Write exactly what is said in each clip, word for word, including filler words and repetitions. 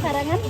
Sarangan.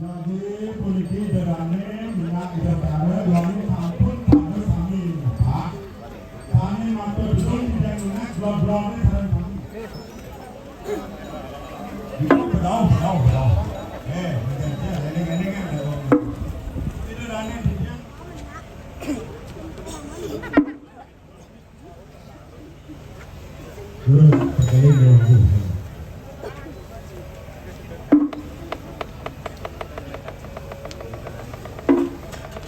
Jadi, puniki derane minyak ida dara, duane sampun pada sami nyepak. Sami matur nuwun titiang nunas, dua-duane sareng sami. Iku bedau, bedau, bedau. Eh, eling, eling, eling, eling. Ida dane titiang. Terus, pakai ini, Bang.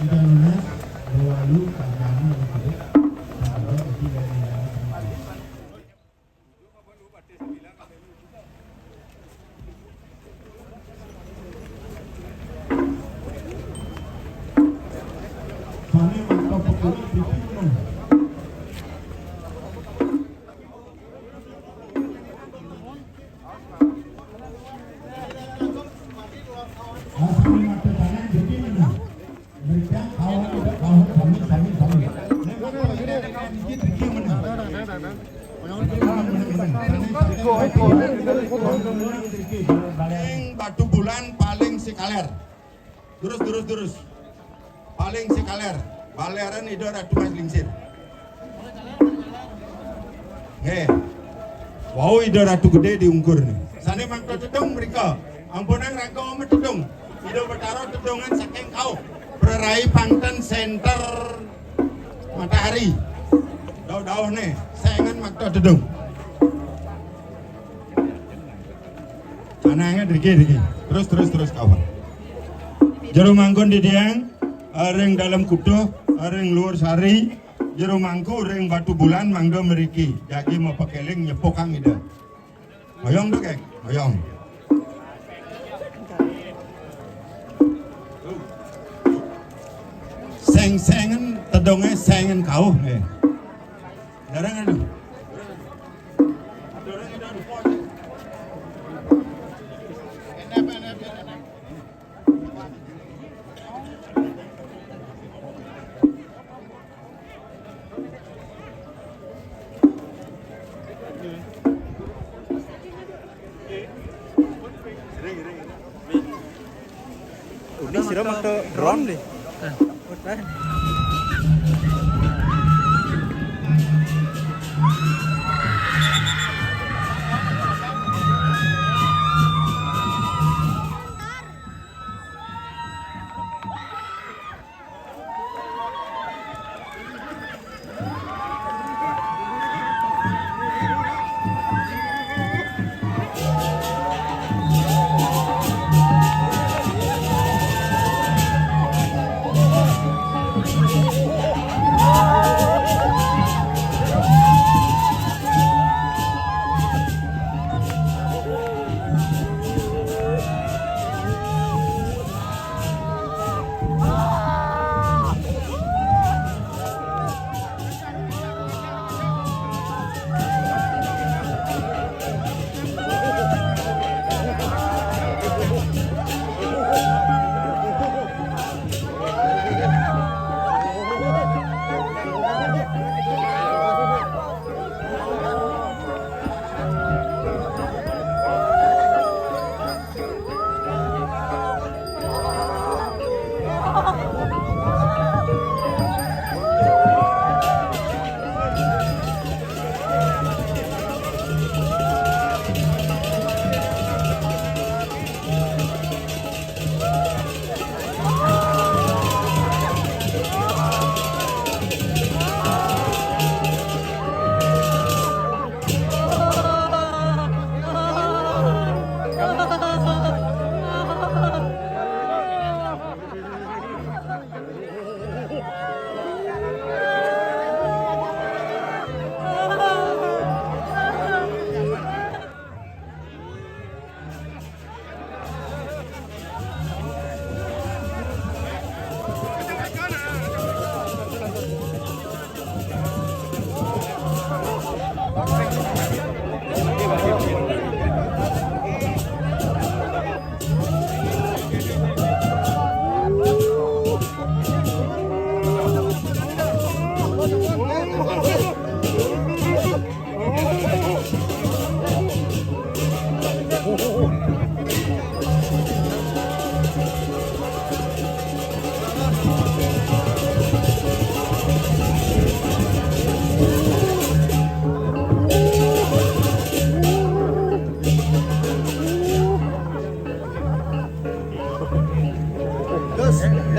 Kita lunas, bawa lu, Pak Jamu, gitu ya. Nah, bawa itu dari dalam. Paling Batu Bulan, paling Sikaler. Terus, terus, terus. Paling Sikaler. Baleran Ida Ratu Mas Lingsir. Nggih. Wau Ida Ratu Gede diungkur nih. Sane mangda tedung mrika. Ampunang rangka omet tedung. Ida Betara tedungan saking Kauh. Prerai Pangten Center Matahari. Dauh-dauh nih, saengan makta tedung. Anange driki, driki. Terus, terus, terus, kawan. Jero Mangkun titiang, ring Dalem Kutuh, ring Luhur Sari, Jero Mangku, ring Batu Bulan, mangda mriki. Jagi mapakeling nyepukang Ida. Hoyong to, Kek? Hoyong. Seng-sengen tedunge sengen kauh, nggih. Dereng anu. Ini siram atau drone nih?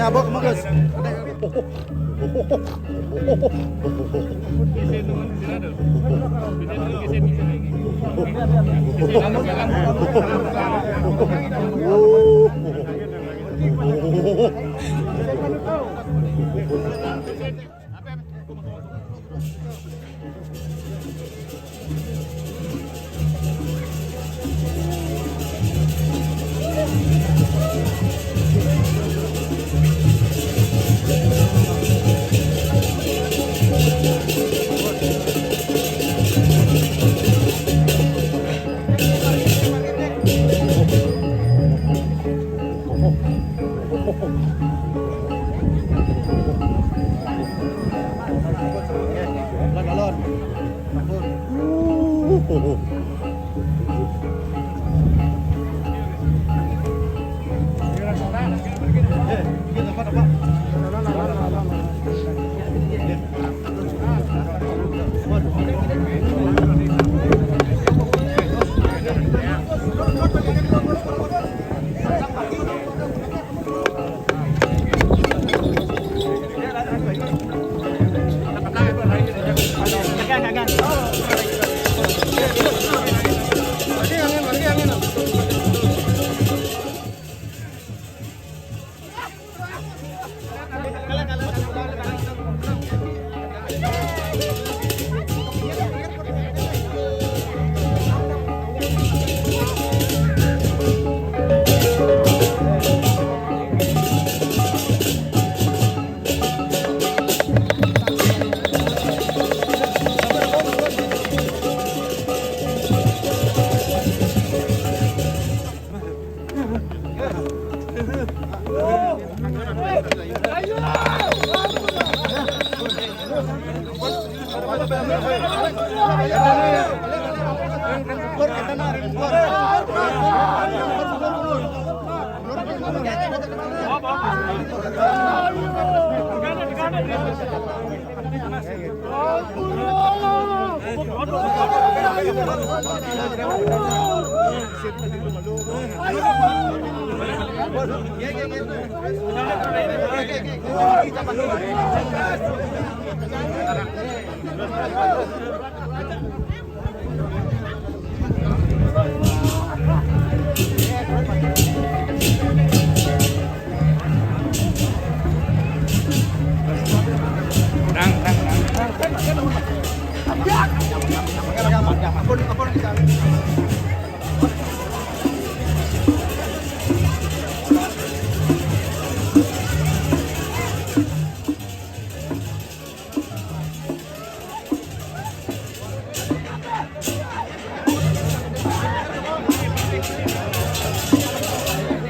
Abok, Manggus.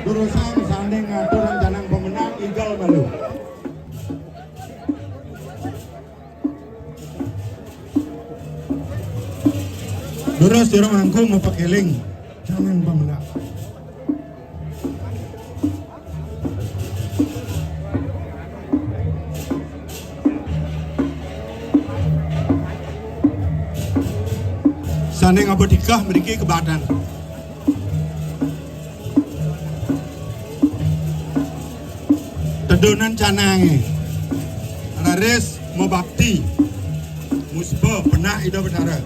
Durusang sanding ngatur rencana pemenang igal malu. Durus jero mangku mau pakeling. Jangan pemenang. Sanding abot ikah mriki ke badan. Tedunan canange. Raris mabakti. Musba penah Ida Betara.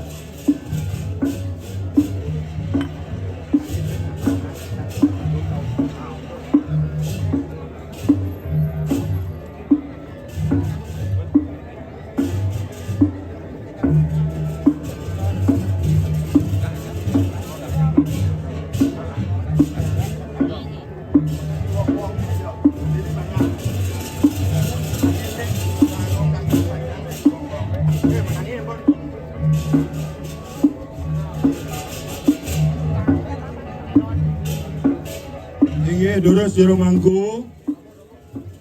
Inggih, durus jero mangku.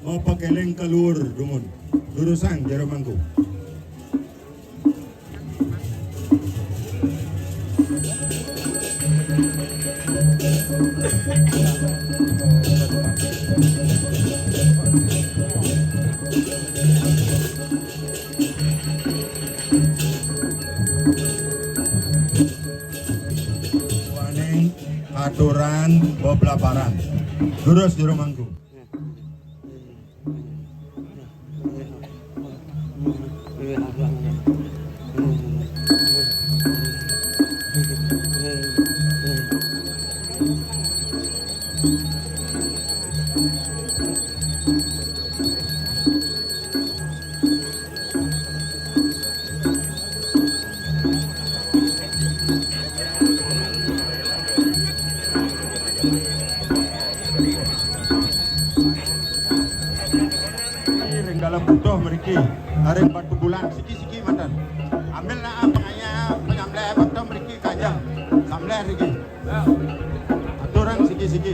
Mau pakeling keluar dumun. Durusang jero mangku. Waning aturan beblaparan. Durus jero mangku. Mriki, arep batu bulan, siki-siki manten. Ambil naa pengaya pengambil waktu mriki kajang. Sambil siki. Aturang siki-siki.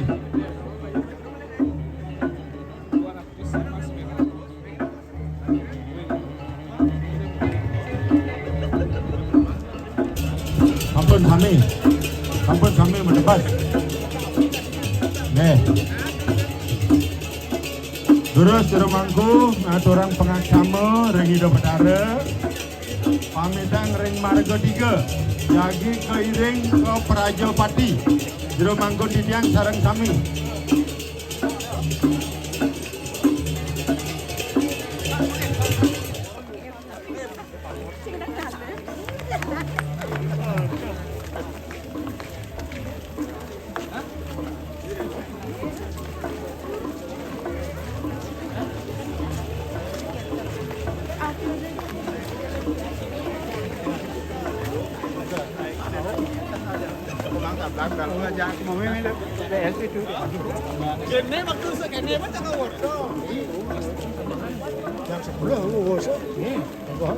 Ampun sami. Ampun sami mendebat. Nggih. Terus jero mangku ngaturang pengaksama ring Ida Betara. Pamitan ring marga tiga. Jagi kairing ke Prajapati. Jero mangku titiang sareng sami. Yang sebelah, oh, oh, so. Nih, apa?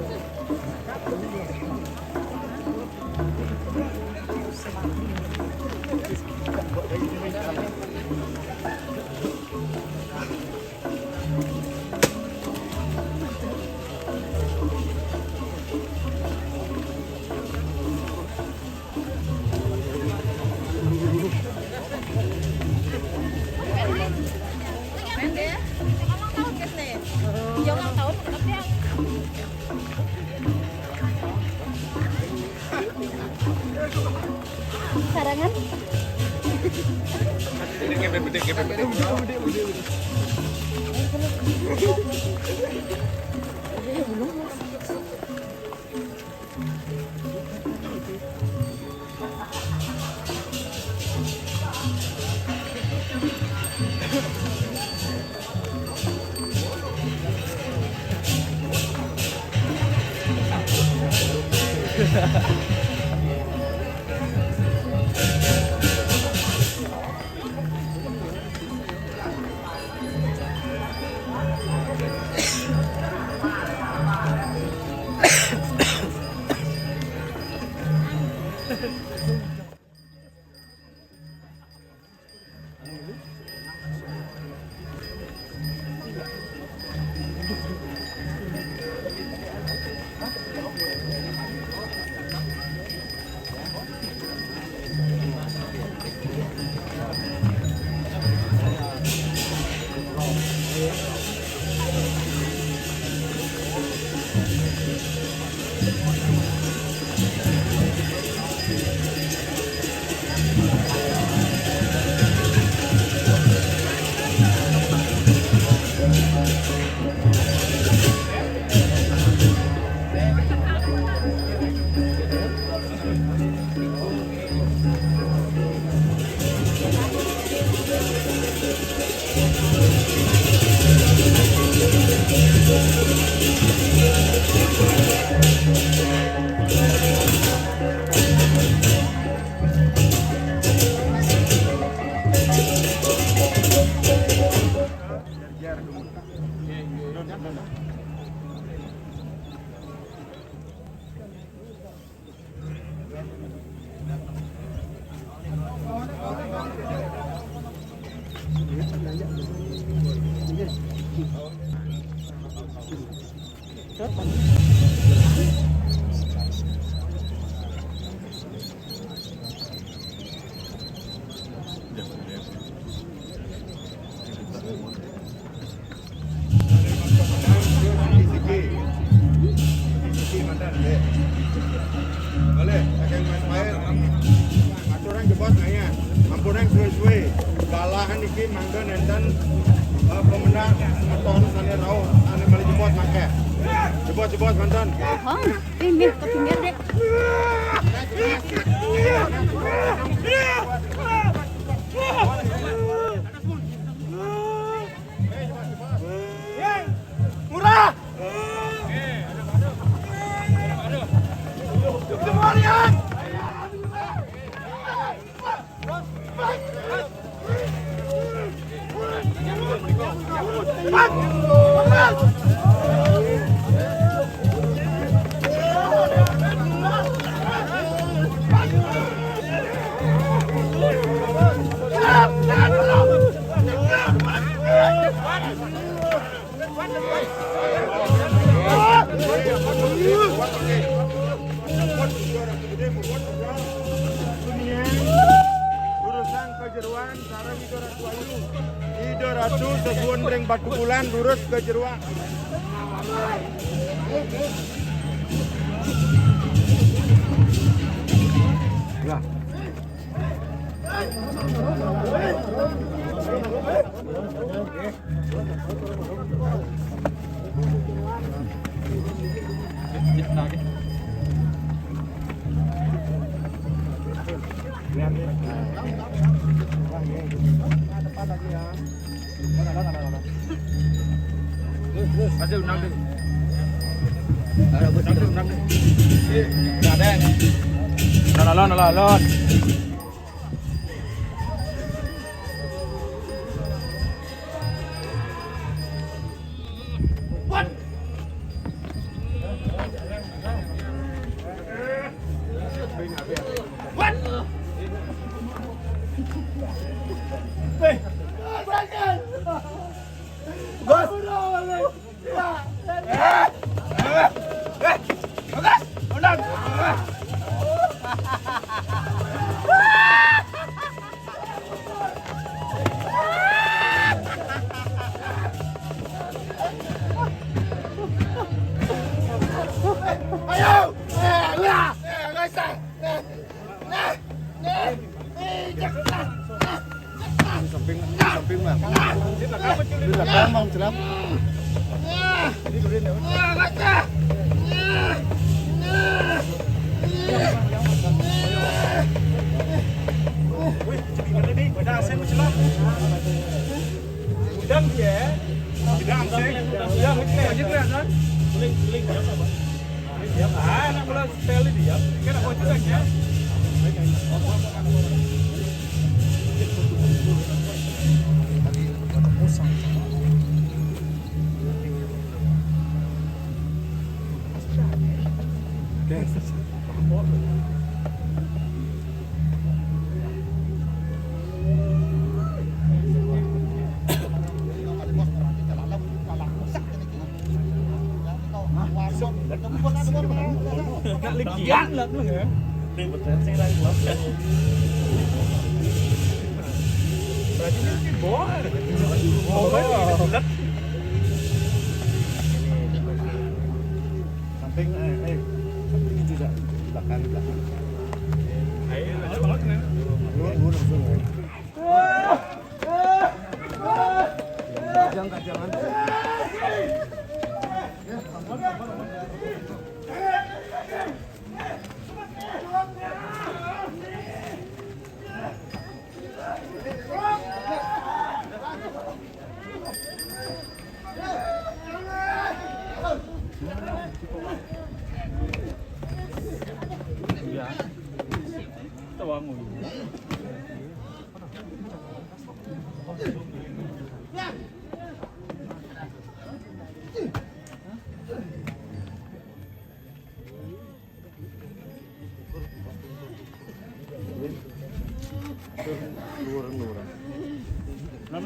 Sarangan. Oleh, saking Mas Pair, aturang jebos ngayah. Ampunang suwe-suwe. Balahan iki mangga nenten, eh, pemenang semeton sane rauh, ane malih jebos mangke. Jebos-jebos manten. Hah? Ini ke pinggir deh. Murah. Tuan, sareng Ida Ratu Ayu. Ida Ratu sesuwun ring Batubulan, lurus ke jeroan. Ya. Ada undang deh. Ada undang deh. Ada. Alon, alon, alon. Ayo! Eh, lah! Eh, rasa! Eh, nah! Nah! Eh, jangan! Nah! Samping, samping, Bang. Di belakang, Bang, jelas. Nah! Nah! Rasa! Nah! Nah! Wih, cepingan ini, pada asing jelas. Udang dia. Udang sih. Udang, udang. Aja kelihatan. Klik, klik. Diam. Ah, anak bola sekali diam. Kena kau juga ya. Oke. Nak legian lah tu ya. Ni betul sih lah. Berarti ni si boy. Boy ni bulat. Samping, eh, eh. Samping itu je. Belakang, belakang. Ayo, ada banget ni. Turun, turun, turun. Jangan, jangan.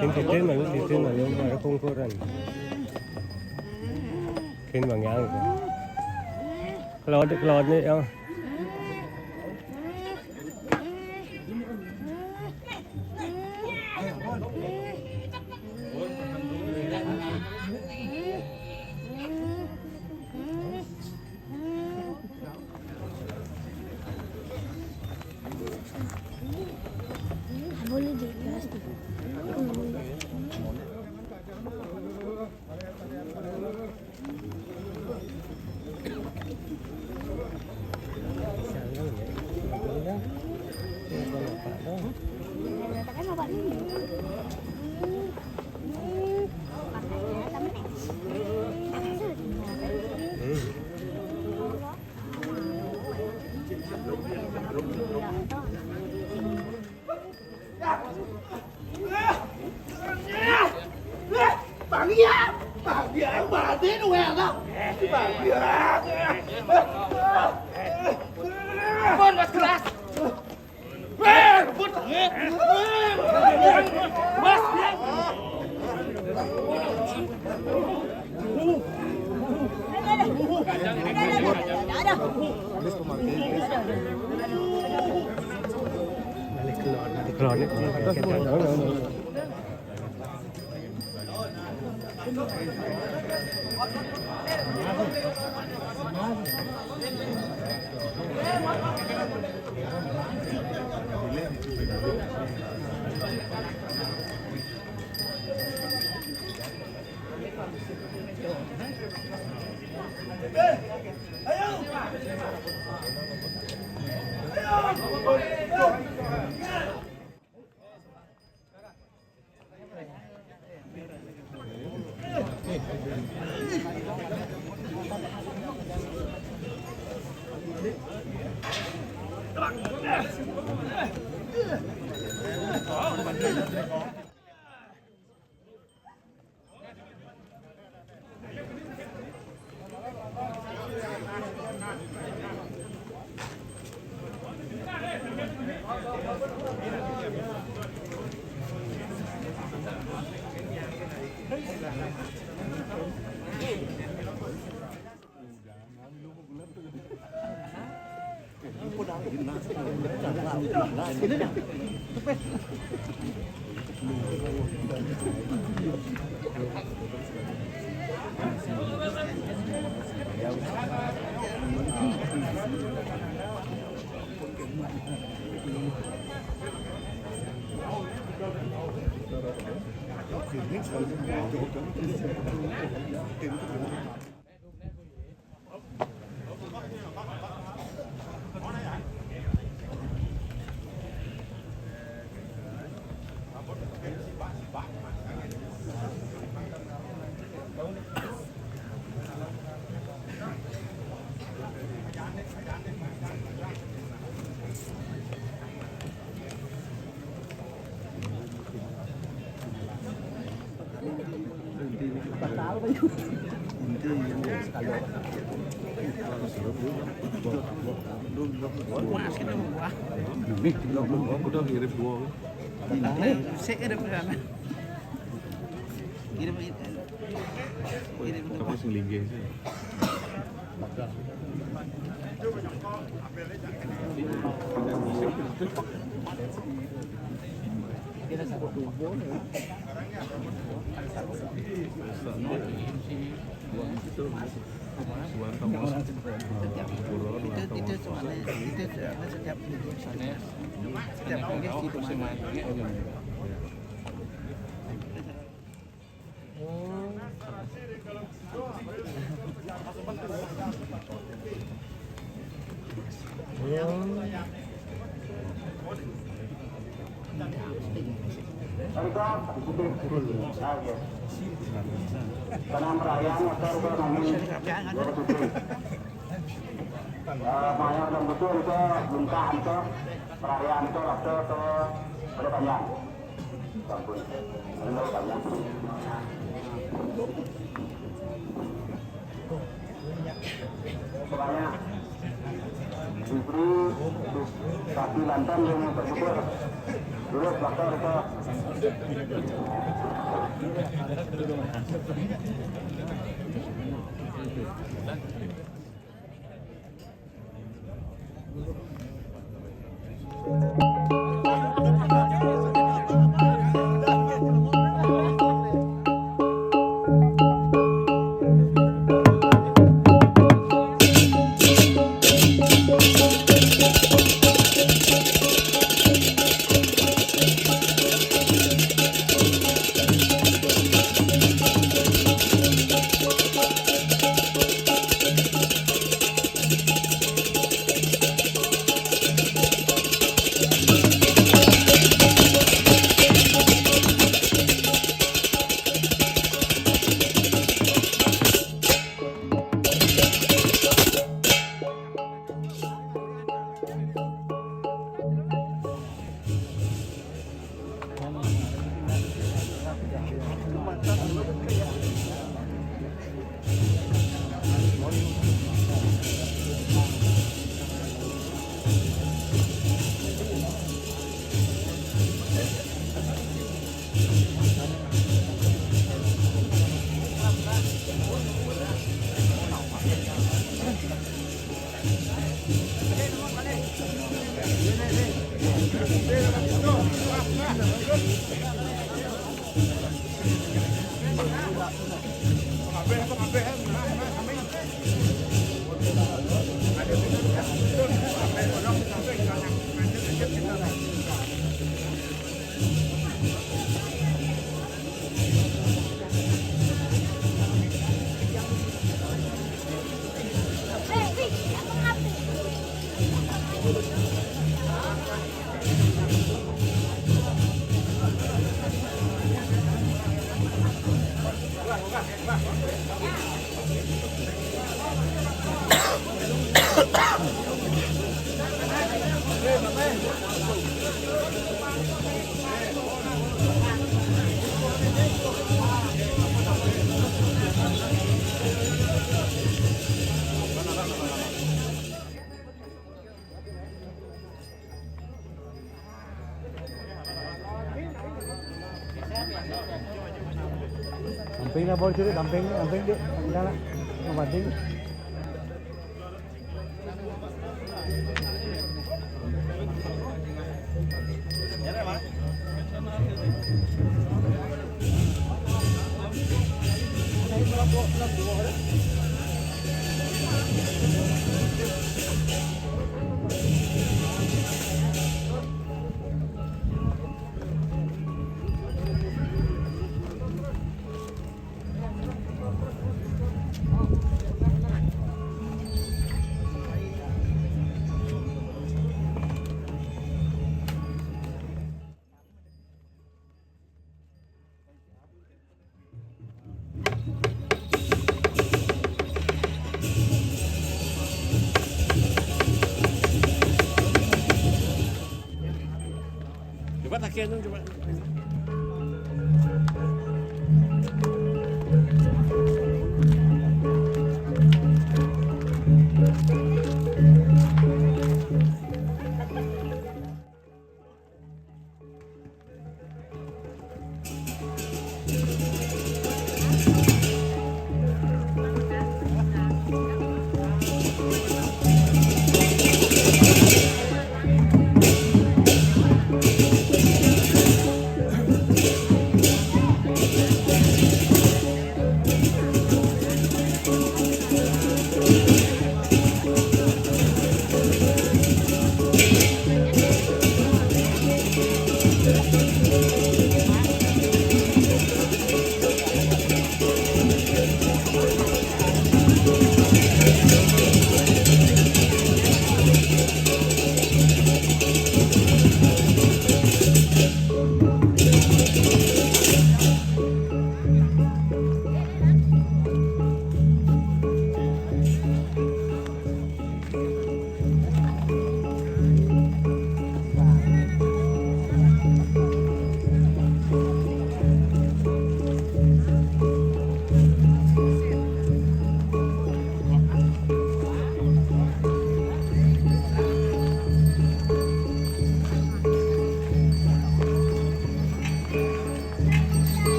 Ken keten mah, keten mah, yang mah kongkoran. Ken bang yang itu. Kalau ada, kalau ada yang Boleh di plastik. Bang Ian! Bang Ian, mati nu enak. Bang Ian. Pun, Mas, keras. Eh, pun. Mas, ya. Balik keluar, balik Ini, udah ngirim dua. Ini, saya kirim ke sana. Kirim, kirim. Apa sing linggih sih? Itu, itu soalnya, itu soalnya setiap minggu, setiap minggu gitu, Mas. Karena perayaan atau rupa namun eh, mayang dan betul itu lengkap itu perayaan itu rasa ke pada panjang. Sampun. Pada panjang. Pokoknya Fitri, tapi lantang yang tersebut dulu bakal kita Damping na bol sini, damping, damping di. Udah lah, yang penting. Coba takian dong, coba.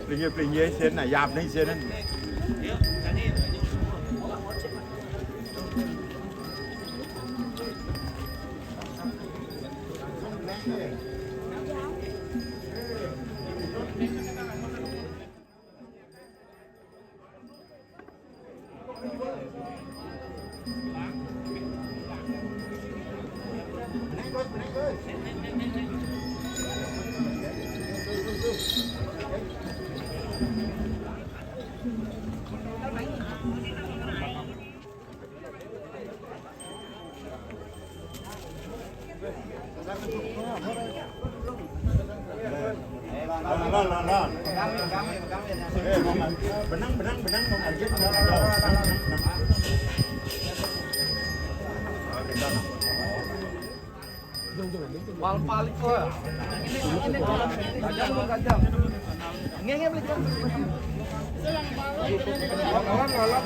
Plinge, plinge, sen na yap ni sen. Benang, benang, benang. Mal palik ko. Ini, ini, ini. Gajah, gajah. Nge, nge, beli, Cang. Lawan, lawan.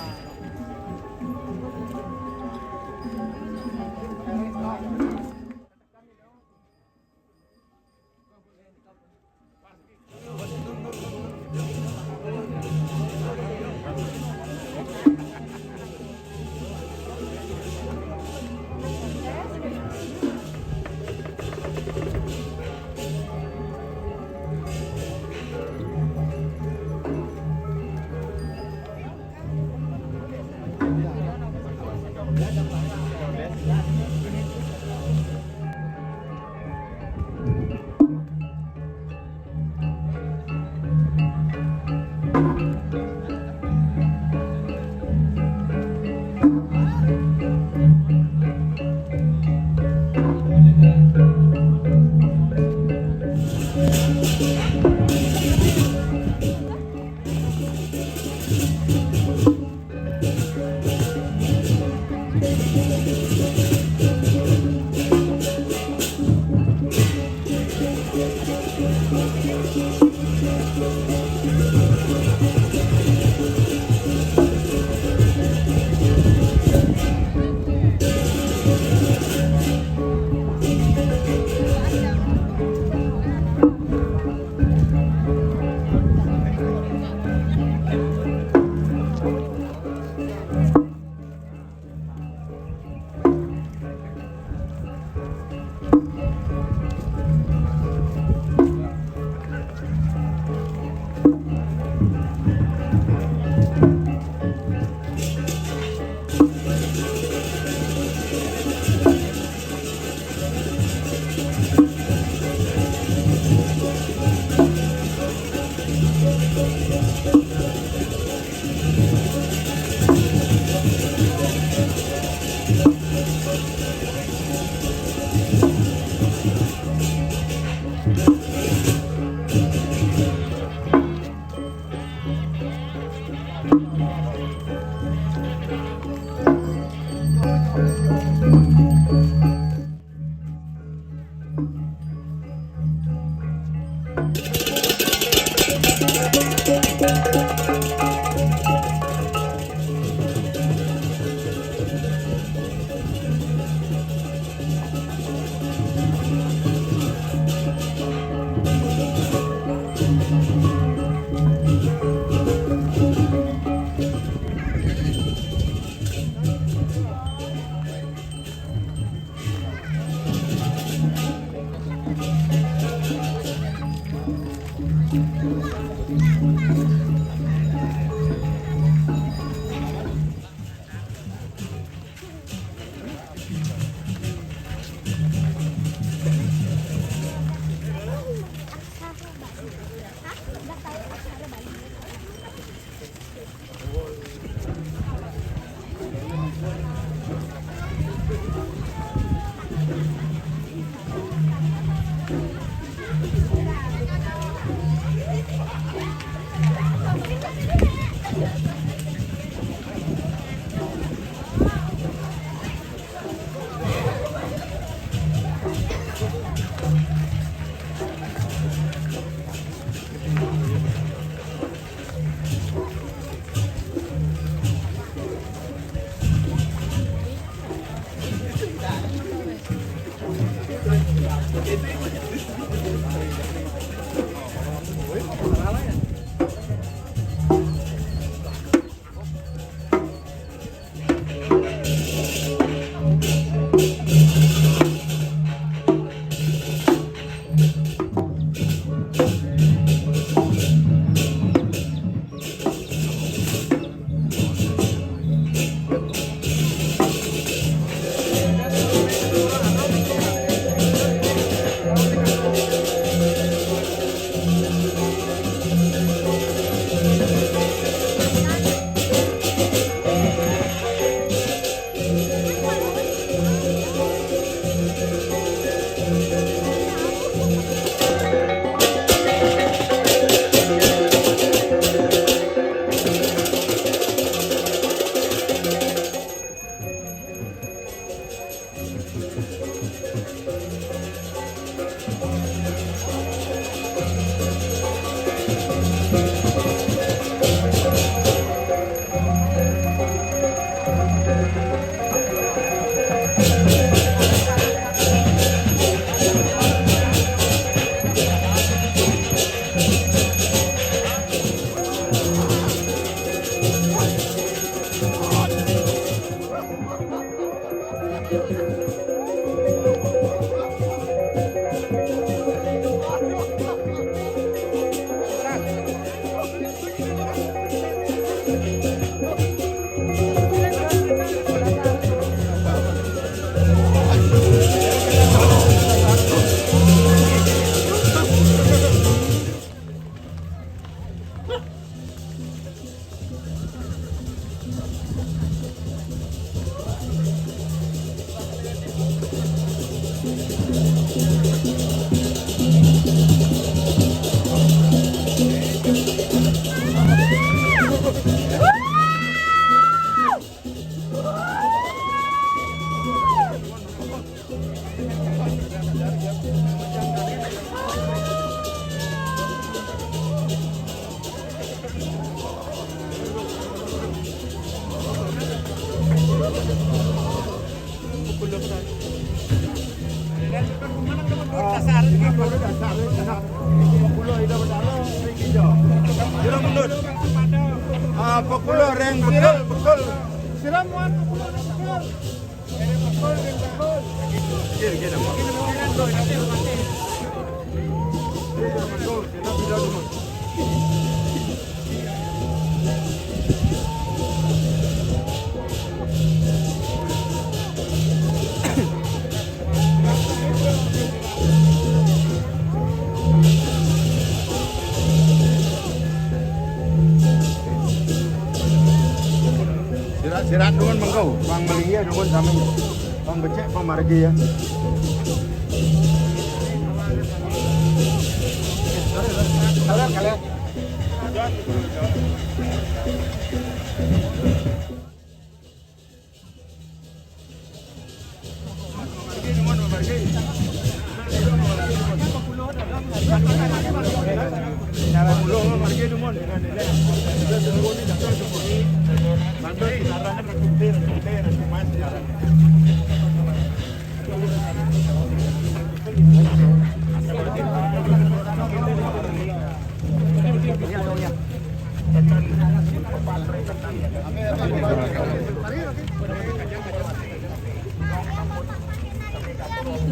Ah, pukul ring, betul, betul. Siram, wan, pukul ring, betul. Sirat-sirat dumun mengko, pang malinggih dumun sami. Pang becik, pang margi ya. Kalian, kalian. Itu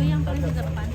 yang paling di depan.